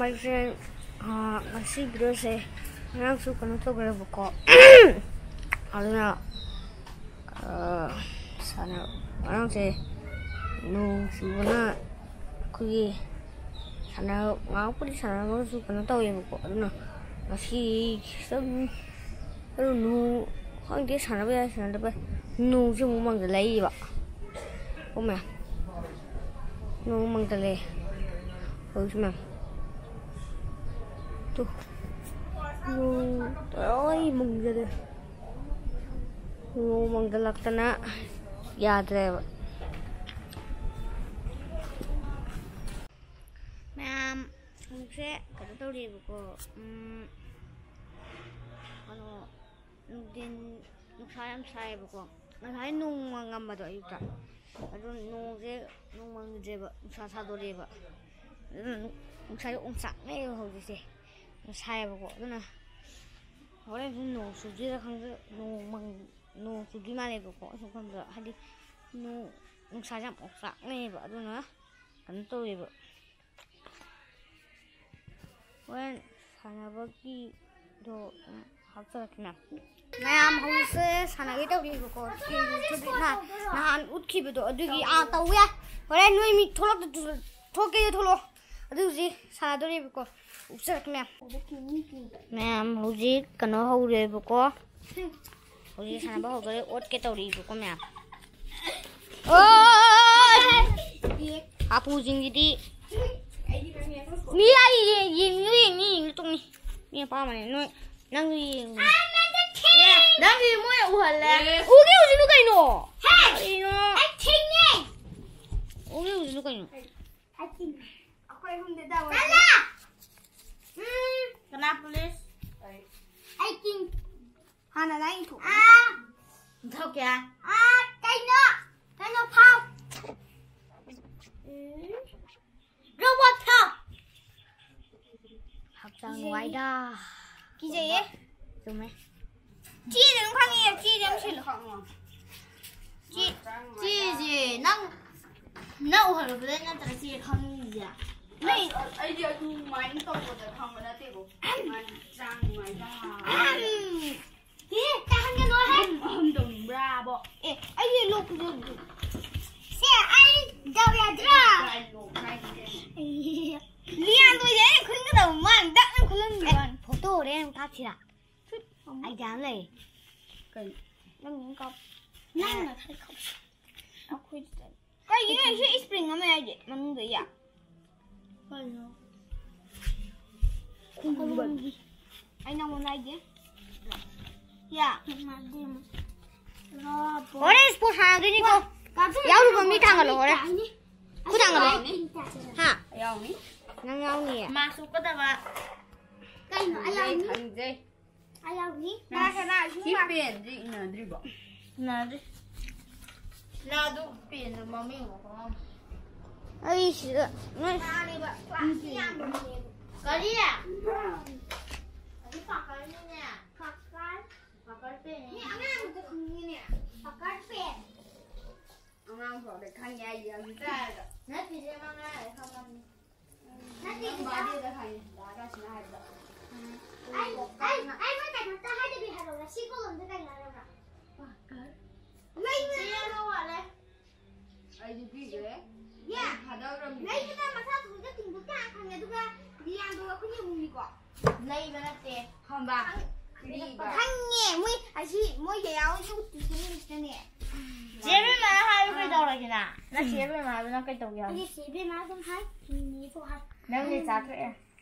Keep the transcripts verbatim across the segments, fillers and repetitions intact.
ꯃꯩꯁꯦ, ꯑꯥ, ꯉꯁꯤ ꯚꯤꯗꯤꯑꯣꯁꯦ ꯉꯔꯥꯡꯁꯨ ꯀꯩꯅꯣ ꯇꯧꯈ꯭ꯔꯦꯕꯀꯣ꯫ ꯑꯗꯨꯅ, ꯑꯥ, ꯁꯥꯟꯅ-, ꯉꯔꯥꯡꯁꯦ ꯅꯣꯡ ꯆꯨꯕꯅ ꯑꯩꯈꯣꯏꯒꯤ ꯁꯥꯟꯅ-, ꯉꯥꯏꯍꯥꯛꯄꯨꯗꯤ ꯁꯥꯟꯅꯔꯝꯃꯒꯁꯨ ꯀꯩꯅꯣ ꯇꯧꯋꯦꯕꯀꯣ꯫ ꯑꯗꯨꯅ ꯉꯁꯤ ꯈꯤꯇꯪ ꯑꯗꯨ ꯅꯣꯡ, ꯈꯪꯗꯦ, ꯁꯥꯟꯅꯕ ꯌꯥꯏ, ꯁꯥꯟꯅꯗꯕ ꯌꯥꯏ꯫ ꯅꯣꯡꯁꯦ ꯑꯃꯨꯛ ꯃꯪꯖꯜꯂꯛꯏꯕ꯫ ꯑꯣ ꯃꯌꯥꯝ, ꯅꯣꯡ ꯃꯪꯖꯜꯂꯛꯑꯦ ꯍꯧꯖꯤꯛꯁꯦ ꯃꯌꯥꯝ꯫ ꯇꯨ, ꯅꯣꯡ ꯂꯣꯏ ꯃꯪꯖꯜꯂꯦ꯫ ꯅꯣꯡ ꯃꯪꯖꯜꯂꯛꯇꯅ ꯌꯥꯗ꯭ꯔꯦꯕ꯫ ꯃꯌꯥꯝ, ꯍꯧꯖꯤꯛꯁꯦ ꯀꯩꯅꯣ ꯇꯧꯔꯤꯕꯀꯣ, ꯎꯝ, ꯀꯩꯅꯣ, ꯅꯨꯡꯊꯤꯟ ꯅꯨꯡꯁꯥ ꯌꯥꯝ ꯁꯥꯏꯌꯦꯕꯀꯣ꯫ ꯉꯁꯥꯏ ꯅꯣꯡ ꯃꯪꯉꯝꯕꯗꯣ ꯑꯌꯨꯛꯇ, ꯑꯗꯨ ꯅꯣꯡꯁꯦ, ꯅꯣꯡ ꯃꯪꯗ꯭ꯔꯦꯕ, ꯅꯨꯡꯁꯥ ꯁꯥꯗꯣꯔꯛꯑꯦꯕ꯫ ꯑꯗꯨꯅ ꯅꯨꯡ-, ꯅꯨꯡꯁꯥꯁꯦ ꯑꯣꯝꯆꯥꯛꯅꯩꯌꯦꯕ ꯍꯧꯖꯤꯛꯁꯦ, ꯌꯥꯝ ꯁꯥꯏꯌꯦꯕꯀꯣ꯫ ꯑꯗꯨꯅ ꯍꯣꯔꯦꯟꯁꯨ ꯅꯣꯡ ꯆꯨꯗꯣꯏꯔꯥ ꯈꯪꯗꯦ, ꯅꯣꯡ ꯃꯪ-, ꯅꯣꯡ ꯆꯨꯗꯣꯏ ꯃꯥꯜꯂꯦꯕꯀꯣ꯫ ꯑꯩ ꯁꯨꯝ ꯈꯟꯕꯗ, ꯍꯥꯏꯗꯤ ꯅꯣꯡ, ꯅꯨꯡꯁꯥꯁꯦ ꯌꯥꯝ ꯑꯣꯝꯆꯥꯛꯅꯩꯌꯦꯕ, ꯑꯗꯨꯅ ꯀꯩꯅꯣ ꯇꯧꯋꯦꯕ꯫ ꯍꯣꯔꯦꯟ ꯁꯥꯟꯅꯕꯒꯤꯗꯣ ꯑꯗꯨꯝ ꯍꯥꯞꯆꯔꯛꯀꯦ ꯃꯌꯥꯝ꯫ ꯃꯌꯥꯝ ꯍꯧꯖꯤꯛꯁꯦ ꯁꯥꯟꯅꯒꯦ ꯇꯧꯔꯤꯕꯀꯣ꯫ ꯆꯦꯟꯁꯨ ꯊꯨꯗꯦꯛꯅ ꯅꯍꯥꯟ ꯎꯠꯈꯤꯕꯗꯣ ꯑꯗꯨꯒꯤ ꯑꯥ ꯇꯧ ꯌꯥꯏ꯫ ꯍꯣꯔꯦꯟ ꯅꯣꯏ ꯃꯤ ꯊꯣꯛꯂꯛꯇ-, ꯊꯣꯛꯀꯦꯗꯤ ꯊꯣꯛꯂꯛꯑꯣ꯫ ꯑꯗꯨ ꯍꯧꯖꯤꯛ ꯁꯥꯟꯅꯗꯣꯔꯤꯕꯀꯣ꯫ ꯎꯞꯆꯔꯛꯀꯦ ꯃꯌꯥꯝ꯫ ꯃꯌꯥꯝ ꯍꯧꯖꯤꯛ ꯀꯩꯅꯣ ꯍꯧꯔꯦꯕꯀꯣ꯫ ꯍꯧꯖꯤꯛ ꯁꯥꯟꯅꯕ ꯍꯧꯗꯣꯔꯦ, ꯑꯣꯠꯀꯦ ꯇꯧꯔꯤꯕꯀꯣ ꯃꯌꯥꯝ꯫ ꯑꯣ! ꯍꯥꯄꯨꯁꯤꯡꯁꯤꯗꯤ ꯃꯤ ꯑꯩ ꯌꯦꯡ-, ꯌꯦꯡꯅꯤꯡꯉ ꯌꯦꯡꯅꯤ, ꯌꯦꯡꯅꯤꯡ ꯇꯣꯛꯅꯤ꯫ ꯃꯤ ꯑꯄꯥꯝꯕꯅꯦ꯫ ꯅꯣꯏ, ꯅꯪꯁꯨ ꯌꯦꯡꯉꯨ꯫ ꯑꯦ, ꯅꯪꯗꯤ ꯃꯣꯏꯅ ꯎꯍꯜꯂꯦ꯫ ꯎꯒꯦ ꯎꯁꯤꯅꯨ ꯀꯩꯅꯣ? ꯀꯩꯅꯣ? ꯎꯒꯦ ꯎꯁꯤꯅꯨ ꯀꯩꯅꯣ? ꯑꯩꯈꯣꯏ ꯑꯍꯨꯝꯗꯤ ꯗꯥꯎ ꯆꯠꯂꯣ! ꯎꯝ꯫ ꯀꯅꯥ ꯄꯨꯂꯤꯁ? ꯑꯩ ꯀꯤꯡ꯫ ꯍꯥꯟꯅ ꯅꯪ ꯏꯟꯊꯣꯛ꯫ ꯑꯥ꯫ ꯏꯟꯊꯣꯛꯀꯦ? ꯑꯥ, ꯀꯩꯅꯣ? ꯀꯩꯅꯣ ꯐꯥꯎ꯫ ꯎꯝ꯫ ꯔꯣꯕꯣꯠ ꯐꯥꯎ꯫ ꯍꯛꯆꯥꯡ ꯀꯤꯖꯩꯌꯦ꯫ ꯅꯨꯡꯉꯥꯏꯗ꯫ ꯀꯤꯖꯩꯌꯦ꯫ ꯆꯨꯝꯃꯦ꯫ ꯆꯦꯗꯤ ꯑꯗꯨꯝ ꯈꯪꯉꯦ, ꯆꯦꯗꯤ ꯑꯗꯨꯝ ꯁꯤꯜꯂꯣ꯫ ꯆꯦ-, ꯆꯦꯁꯦ ꯅꯪ, ꯅꯪ ꯎꯍꯜꯂꯨꯕꯗꯩ ꯅꯠꯇ꯭ꯔ ꯆꯦ ꯈꯪꯉꯤꯁꯦ? ꯅꯣꯏ ꯑꯩꯗꯤ ꯑꯗꯨꯃꯥꯏꯅ ꯇꯧꯕꯗ ꯈꯪꯕ ꯅꯠꯇꯦꯀꯣ꯫ ꯃꯥꯏ ꯆꯥꯡ ꯅꯨꯡꯉꯥꯏꯕ꯫ ꯎꯝ꯫ ꯁꯤ ꯇꯥꯍꯟꯒꯅꯨꯍꯦ꯫ ꯑꯍꯨꯝ ꯑꯍꯨꯝ ꯇꯧꯅꯤꯡꯕ꯭ꯔꯥꯕꯣ? ꯑꯦ, ꯑꯩꯒꯤ ꯂꯣꯛ ꯈꯨꯖꯕꯗꯨ꯫ ꯁꯦ, ꯑꯩ ꯗꯥꯎ ꯌꯥꯗ꯭ꯔꯥ? ꯀꯥꯏ ꯂꯣꯛ ꯍꯥꯏꯁꯤꯗꯤ? ꯑꯦ, ꯂꯤꯌꯥꯟꯗꯣꯏꯁꯦ ꯑꯩꯅ ꯈꯨꯟꯒꯗꯧꯕ ꯃꯥꯅ ꯗꯛꯅ ꯈꯨꯜꯂꯝꯃꯤꯕ ꯋꯥꯅꯤ꯫ ꯐꯣꯇꯣ ꯍꯣꯔꯦꯟ ꯀꯥꯞꯁꯤꯔꯥ? ꯑꯥꯏꯗꯤꯌꯥ ꯑꯃ ꯂꯩ꯫ ꯀꯩ? ꯅꯪ ꯑꯗꯨꯝ ꯀꯥꯞ꯫ ꯅꯪꯅ ꯈꯔ ꯀꯥꯞꯁꯤ꯫ ꯑꯩꯈꯣꯏꯗꯤ ꯇꯜꯂꯤ꯫ ꯀꯩꯒꯤꯅꯣ ꯁꯤ spring ꯑꯃ ꯌꯥꯎꯗꯦ ꯃꯅꯨꯡꯗ ꯌꯥ? ꯀꯩꯅꯣ? ꯈꯣꯡꯒꯨꯝꯕ꯫ ꯑꯩ ꯅꯪꯉꯣꯟꯗ ꯍꯥꯏꯒꯦ꯫ ꯌꯥ꯫ ꯃꯥꯗꯤ ꯔꯣꯕꯣ꯫ ꯍꯣꯔꯦꯟ sport ꯁꯥꯟꯅꯗꯣꯏꯅꯤꯀꯣ꯫ ꯀꯥꯞꯁꯤ꯫ ꯌꯥꯎꯔꯨꯕ ꯃꯤ ꯊꯥꯡꯒꯠꯂꯣ ꯍꯣꯔꯦꯟ꯫ ꯈꯨꯠ ꯊꯥꯡꯒꯠꯂꯣ꯫ ꯍꯥ? ꯌꯥꯎꯅꯤ꯫ ꯅꯪ ꯌꯥꯎꯅꯤꯌꯦ꯫ ꯃꯥ ꯁꯣꯛꯀꯗꯕ꯫ ꯀꯩꯅꯣ? ꯑꯩ ꯌꯥꯎꯅꯤ꯫ ꯈꯪꯖꯩ꯫ ꯑꯩ ꯌꯥꯎꯅꯤ꯫ ꯀꯅꯥ ꯀꯅꯥ ꯁꯤ ꯁꯨꯝ ꯄꯦꯟꯁꯤ ꯏꯟꯅꯗ꯭ꯔꯤꯕꯣ? ꯏꯟꯅꯗ꯭ꯔꯤ꯫ ꯅꯪ ꯑꯗꯨ ꯄꯦꯟꯗꯣ ꯃꯃꯤꯡ ꯑꯃꯨꯛ ꯈꯪꯉꯝꯃꯣꯏ꯫ ꯑꯩ ꯁꯤꯗ ꯅꯣꯏ ꯃꯥꯅꯦꯕ, class ꯌꯥꯝꯕꯅꯦꯕ꯫ ꯀꯔꯤ? ꯑꯗꯨ ꯄꯥꯀꯔꯅꯤꯅꯦ꯫ ꯄꯥꯀꯔ꯫ ꯄꯥꯀꯔ ꯄꯦꯟꯅꯤ꯫ ꯃꯤ ꯑꯉꯥꯡꯕꯗꯣ ꯈꯪꯉꯤꯅꯦ꯫ ꯄꯥꯀꯔ ꯄꯦꯟ꯫ ꯑꯉꯥꯡ ꯐꯥꯎꯗ ꯈꯪꯉꯦ ꯍꯥꯏꯁꯦ ꯍꯧꯖꯤꯛꯇ ꯍꯥꯏꯔꯒ꯫ ꯅꯠꯇꯦ, ꯏꯆꯦ, ꯃꯉꯥ ꯍꯥꯏꯔ ꯈꯪꯉꯝꯅꯤ꯫ ꯅꯠꯇꯦ, ꯅꯪ ꯏꯆꯦ꯫ ꯕꯥꯔꯗꯦꯗ ꯈꯪꯉꯦ, ꯗꯥ ꯀꯥꯁꯤꯅ ꯍꯥꯏꯕꯗ꯫ ꯑꯩ, ꯑꯩ, ꯑꯩ ꯃꯣꯏ ꯀꯩꯅꯣꯝꯇ ꯍꯥꯏꯗꯕꯤ ꯍꯥꯏꯔꯛꯎꯔꯥ? ꯁꯤ ꯀꯣꯂꯣꯝꯁꯦ ꯀꯩꯅꯣ ꯍꯥꯏꯔꯛꯎꯔꯥ? ꯄꯥꯀꯔ꯫ ꯂꯩ, ꯏꯆꯦ, ꯂꯩ꯫ ꯑꯃ ꯋꯥꯠꯂꯦ꯫ ꯑꯩꯗꯤ ꯄꯤꯈ꯭ꯔꯦ꯫ ꯌꯥ꯫ ꯊꯥꯗꯧꯔꯝꯃꯤ꯫ ꯂꯩꯗꯅ ꯃꯁꯥ ꯊꯣꯡꯗ ꯇꯤꯡꯊꯣꯛꯇ ꯍꯥꯟꯅ ꯈꯪꯉꯦ, ꯑꯗꯨꯒ ꯂꯤꯌꯥꯟꯗꯣ ꯑꯩꯈꯣꯏꯅ ꯍꯨꯝꯅꯤꯀꯣ꯫ ꯂꯩꯕ ꯅꯠꯇꯦ꯫ ꯈꯪꯕ? ꯈꯪ-, ꯄꯤꯕ꯫ ꯈꯪꯉꯦ, ꯃꯣꯏ ꯑꯁꯤ, ꯃꯣꯏ ꯌꯥꯎ ꯌꯨ ꯇꯤꯁꯟ ꯂꯤꯁꯇꯅꯦ꯫ ꯆꯦ ꯕꯦꯝꯃ ꯍꯥꯏꯕ ꯀꯩꯗꯧꯔꯒꯦ ꯅꯪ? ꯅꯪ ꯆꯦ ꯕꯦꯝꯃ ꯍꯥꯏꯕ ꯅꯪ ꯀꯩꯗꯧꯒꯦ ꯍꯥꯏꯕ? ꯑꯩꯗꯤ ꯆꯦ ꯕꯦꯝꯃ ꯑꯗꯨꯝ ꯍꯥꯏ, ꯅꯦꯅꯦꯁꯨ ꯍꯥꯏ꯫ ꯅꯪꯗꯤ ꯆꯥꯊꯣꯛꯑꯦ꯫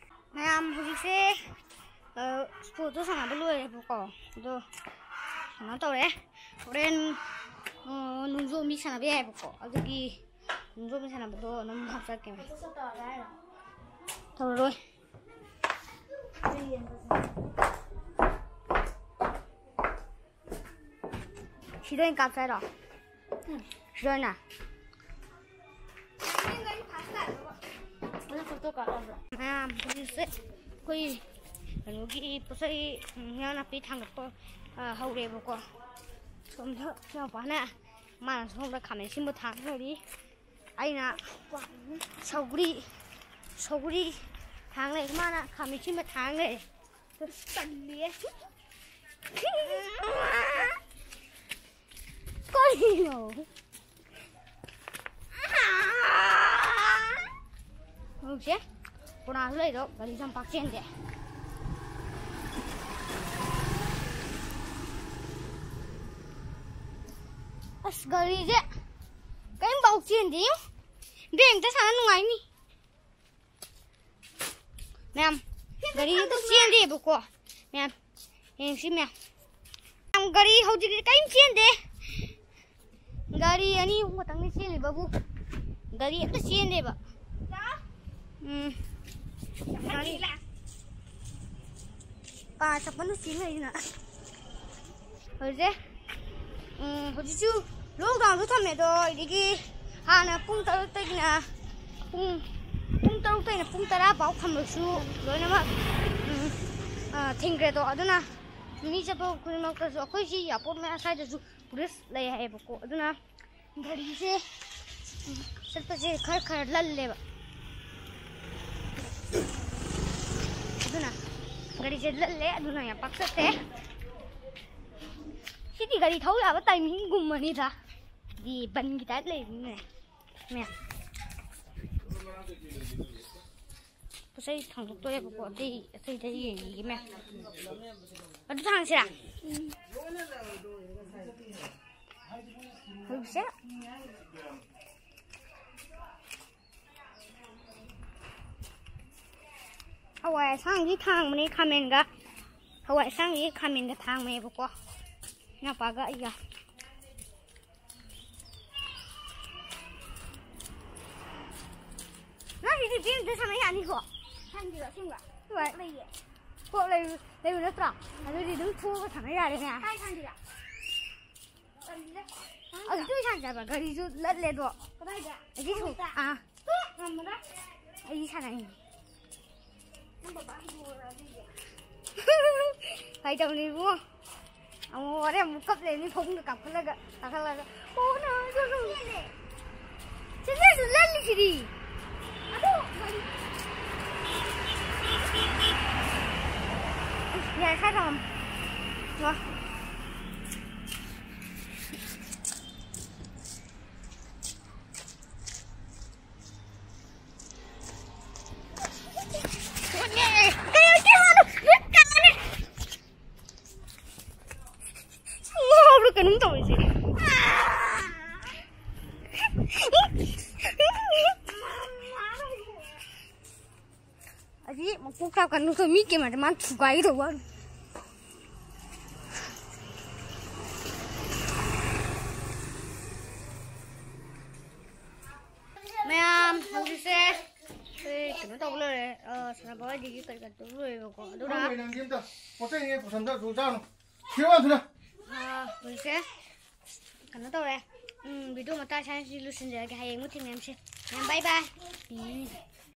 ꯃꯌꯥꯝ ꯍꯧꯖꯤꯛꯁꯦ, ꯑ, ꯁ꯭ꯄꯣꯔꯠꯇꯣ ꯁꯥꯟꯅꯕ ꯂꯣꯏꯔꯦꯕꯀꯣ꯫ ꯑꯗꯣ ꯀꯩꯅꯣ ꯇꯧꯔꯦ꯫ ꯍꯣꯔꯦꯟ, ꯑ, ꯅꯨꯡꯖꯣꯝꯕꯤ ꯁꯥꯟꯅꯕ ꯌꯥꯏꯌꯦꯕꯀꯣ꯫ ꯑꯗꯨꯒꯤ ꯅꯨꯡꯖꯣꯝꯕꯤ ꯁꯥꯟꯅꯕꯗꯣ ꯑꯗꯨꯝ ꯍꯥꯞꯆꯔꯛꯀꯦ꯫ ꯇꯧꯔꯔꯣꯏ꯫ ꯁꯤꯗ ꯑꯣꯏꯅ ꯀꯥꯞꯁꯦ ꯍꯥꯏꯔꯣ? ꯁꯤꯗ ꯑꯣꯏꯅ? ꯃꯌꯥꯝ ꯍꯧꯖꯤꯛꯁꯦ ꯑꯩꯈꯣꯏ ꯀꯩꯅꯣꯒꯤ ꯄꯣꯠꯆꯩ, ꯎꯝ, ꯏꯟꯖꯥꯡ ꯅꯥꯄꯤ ꯊꯥꯡꯒꯠꯄ, ꯑ, ꯍꯧꯔꯦꯕꯀꯣ꯫ ꯁꯣꯝꯗ ꯏꯅꯥꯎꯄꯥꯅ, ꯃꯥꯅ ꯁꯣꯝꯗ ꯈꯥꯃꯦꯟ ꯑꯁꯤꯟꯕ ꯊꯥꯡ ꯂꯩꯔꯤ꯫ ꯑꯩꯅ ꯁꯧꯒ꯭ꯔꯤ, ꯁꯧꯒ꯭ꯔꯤ ꯊꯥꯡ ꯂꯩ, ꯃꯥꯅ ꯈꯥꯃꯦꯟ ꯑꯁꯤꯟꯕ ꯊꯥꯡ ꯂꯩ꯫ ꯇꯜꯂꯤꯌꯦ꯫ ꯀꯔꯤꯅꯣ? ꯍꯧꯖꯤꯛꯁꯦ ꯀꯣꯔꯣꯅꯥꯁꯨ ꯂꯩꯗꯣ ꯒꯥꯔꯤꯁꯨ ꯌꯥꯝ ꯄꯥꯛ ꯆꯦꯟꯗꯦ꯫ ꯑꯁ, ꯒꯥꯔꯤꯁꯦ ꯀꯔꯤꯝ ꯄꯥꯎ ꯆꯦꯟꯗꯦ꯫ ꯕꯦꯡꯇ ꯁꯥꯟꯅ ꯅꯨꯡꯉꯥꯏꯅꯤ꯫ ꯃꯌꯥꯝ, ꯒꯥꯔꯤ ꯑꯝꯇ ꯆꯦꯟꯗꯦꯕꯀꯣ꯫ ꯃꯌꯥꯝ, ꯌꯦꯡꯁꯤ ꯃꯌꯥꯝ꯫ ꯃꯌꯥꯝ, ꯒꯥꯔꯤ ꯍꯧꯖꯤꯛꯇꯤ ꯀꯔꯤꯝ ꯆꯦꯟꯗꯦ꯫ ꯒꯥꯔꯤ ꯑꯅꯤ ꯑꯍꯨꯝ ꯈꯛꯇꯪꯅꯤ ꯆꯦꯜꯂꯤꯕꯕꯨ꯫ ꯒꯥꯔꯤ ꯑꯝꯇ ꯆꯦꯟꯗꯦꯕ꯫ ꯎꯝ꯫ ꯒꯥꯔꯤ ꯄꯥ ꯆꯠꯄꯅ ꯆꯦꯟ ꯂꯩꯁꯤꯅ꯫ ꯍꯧꯖꯤꯛꯁꯦ, ꯎꯝ, ꯍꯧꯖꯤꯛꯁꯨ ꯂꯣꯛꯗꯥꯎꯟꯁꯨ ꯊꯝꯃꯦ ꯑꯗꯣ, ꯑꯗꯒꯤ ꯍꯥꯟꯅ ꯄꯨꯡ ꯇꯔꯨꯛꯇꯒꯤꯅ ꯄꯨꯡ, ꯄꯨꯡ ꯇꯔꯨꯛꯇꯒꯤꯅ ꯄꯨꯡ ꯇꯔꯥ ꯐꯥꯎ ꯊꯝꯕꯁꯨ ꯂꯣꯏꯅꯃꯛ, ꯎꯝ, ꯑ, ꯊꯤꯡꯈ꯭ꯔꯦ ꯑꯗꯣ꯫ ꯑꯗꯨꯅ ꯃꯤ ꯆꯠꯄ ꯈꯨꯗꯤꯡꯃꯛꯇꯁꯨ, ꯑꯩꯈꯣꯏ ꯁꯤ ꯑꯦꯌꯥꯔꯄꯣꯔꯠ ꯃꯌꯥ ꯁ꯭ꯋꯥꯏꯗꯁꯨ ꯄꯨꯂꯤꯁ ꯂꯩ ꯍꯥꯏꯌꯦꯕꯀꯣ꯫ ꯑꯗꯨꯅ ꯒꯥꯔꯤꯁꯦ ꯆꯠꯄꯁꯦ ꯈꯔ ꯈꯔ ꯂꯜꯂꯦꯕ꯫ ꯑꯗꯨꯅ ꯒꯥꯔꯤꯁꯦ ꯂꯜꯂꯦ, ꯑꯗꯨꯅ ꯌꯥꯝ ꯄꯥꯛ ꯆꯠꯇꯦ꯫ ꯁꯤꯗꯤ ꯒꯥꯔꯤ ꯊꯧ ꯌꯥꯕ ꯇꯥꯏꯃꯤꯡꯒꯨꯝꯕꯅꯤꯗ꯫ ꯗꯤ ꯕꯟꯒꯤ ꯇꯥꯏꯞ ꯂꯩꯕꯅꯤꯅꯦ꯫ ꯃꯌꯥꯝ꯫ ꯄꯣꯠ ꯆꯩ ꯊꯥꯡꯗꯣꯛꯇꯣꯔꯦꯕꯀꯣ, ꯑꯇꯩ, ꯑꯇꯩꯗ ꯌꯦꯡꯈꯤꯒꯦ ꯃꯌꯥꯝ꯫ ꯑꯗꯨ ꯊꯥꯡꯁꯤꯔꯥ? ꯍꯧꯖꯤꯛꯁꯦ꯫ ꯍꯋꯥꯏ ꯑꯁꯥꯡꯕꯤ ꯊꯥꯡꯕꯅꯦ ꯈꯥꯃꯦꯟꯒ꯫ ꯍꯋꯥꯏ ꯑꯁꯥꯡꯕꯤ ꯈꯥꯃꯦꯟꯒ ꯊꯥꯡꯕꯅꯦꯕꯀꯣ꯫ ꯏꯅꯥꯎꯄꯥꯒ ꯑꯩꯒ꯫ ꯅꯪ ꯁꯤꯗꯤ ꯕꯦꯝꯗ ꯁꯥꯟꯅ ꯌꯥꯅꯤꯀꯣ? ꯁꯥꯟꯅꯗꯦꯕ, ꯑꯁꯦꯡꯕ꯫ ꯍꯣꯏ꯫ ꯂꯩꯌꯦ꯫ ꯀꯣꯛ ꯂꯩꯕ, ꯂꯩꯕ ꯅꯠꯇ꯭ꯔꯣ? ꯑꯗꯨꯗꯤ ꯑꯗꯨꯝ ꯊꯣꯛꯑꯒ ꯁꯥꯟꯅ ꯌꯥꯔꯦꯅꯦ꯫ ꯀꯥꯏ ꯁꯥꯟꯅꯗꯣꯏꯕ? ꯇꯜꯂꯤꯗ꯫ ꯁꯥꯟꯅꯗꯦꯕ꯫ ꯑꯗꯨꯗꯤ ꯁꯥꯟꯅꯗꯦꯕ, ꯒꯥꯔꯤꯁꯨ ꯂꯠꯂꯦ ꯑꯗꯣ꯫ ꯀꯗꯥꯏꯗ? ꯑꯁꯤ ꯊꯣꯛ-, ꯃꯊꯛꯇ? ꯑꯥ꯫ ꯇꯨ, ꯉꯝꯃꯔꯣꯏ꯫ ꯑꯩ ꯁꯥꯟꯅꯅꯤꯡꯉꯤ꯫ ꯅꯪ ꯕꯕꯥ ꯍꯧꯗꯣꯛꯑꯣꯔꯥ ꯑꯗꯨꯗꯤ? ꯐꯥꯒꯤ ꯇꯧꯅꯤ ꯏꯕꯨꯡꯉꯣ꯫ ꯑꯃꯨꯛ ꯍꯣꯔꯦꯟ ꯑꯃꯨꯛ ꯀꯞ ꯂꯩꯅꯤ ꯐꯃꯨꯡꯗ ꯀꯥꯈꯠꯂꯒ, ꯀꯥꯈꯠꯂꯒ꯫ ꯑꯣ, no, no, no. ꯆꯦꯜꯂꯦ꯫ ꯆꯦꯜꯂꯦꯁꯨ ꯂꯜꯂꯤꯁꯤꯗꯤ꯫ ꯑꯗꯨ ꯌꯥꯔꯦ, ꯈꯔ ꯊꯝꯃꯝꯃꯣ꯫ ꯋꯥ꯫ ꯉꯥꯎꯕ꯭ꯔꯥ ꯀꯩꯅꯣꯝ ꯇꯧꯔꯤꯁꯦ꯫ ꯑꯁꯤ ꯃꯀꯣꯛ ꯆꯥꯛꯀꯅꯨꯀꯣ, ꯃꯤ ꯀꯦꯃꯦꯔꯥꯗ ꯃꯥꯅ ꯊꯨꯒꯥꯏꯒꯦ ꯇꯧꯕ꯫ ꯃꯌꯥꯝ ꯍꯧꯖꯤꯛꯁꯦ ꯑꯩꯈꯣꯏ ꯀꯩꯅꯣ ꯇꯧꯕ ꯂꯣꯏꯔꯦ, ꯑ, ꯁꯥꯟꯅꯕ ꯍꯣꯏꯗꯒꯤ ꯀꯔꯤ ꯀꯔꯤ ꯇꯧꯕ ꯂꯣꯏꯔꯦꯕꯀꯣ, ꯑꯗꯨꯅ ꯅꯪꯒꯤ ꯅꯪꯒꯤ ꯑꯝꯇ ꯄꯣꯠ ꯆꯩ ꯄꯨꯁꯟꯗ ꯑꯗꯨ ꯆꯥꯔꯨꯅꯨ꯫ ꯊꯤꯔꯣ ꯊꯨꯅ꯫ ꯑ, ꯍꯧꯖꯤꯛꯁꯦ ꯀꯩꯅꯣ ꯇꯧꯔꯦ꯫ ꯎꯝ, ꯚꯤꯗꯤꯑꯣ ꯃꯇꯥꯡ ꯁ꯭ꯋꯥꯏꯁꯤ ꯂꯣꯏꯁꯤꯟꯖꯔꯒꯦ꯫ ꯍꯌꯦꯡ ꯑꯃꯨꯛ ꯊꯦꯡꯅꯔꯁꯤ꯫ ꯃꯌꯥꯝ ꯕꯥꯏ ꯕꯥꯏ꯫ ꯎꯝ꯫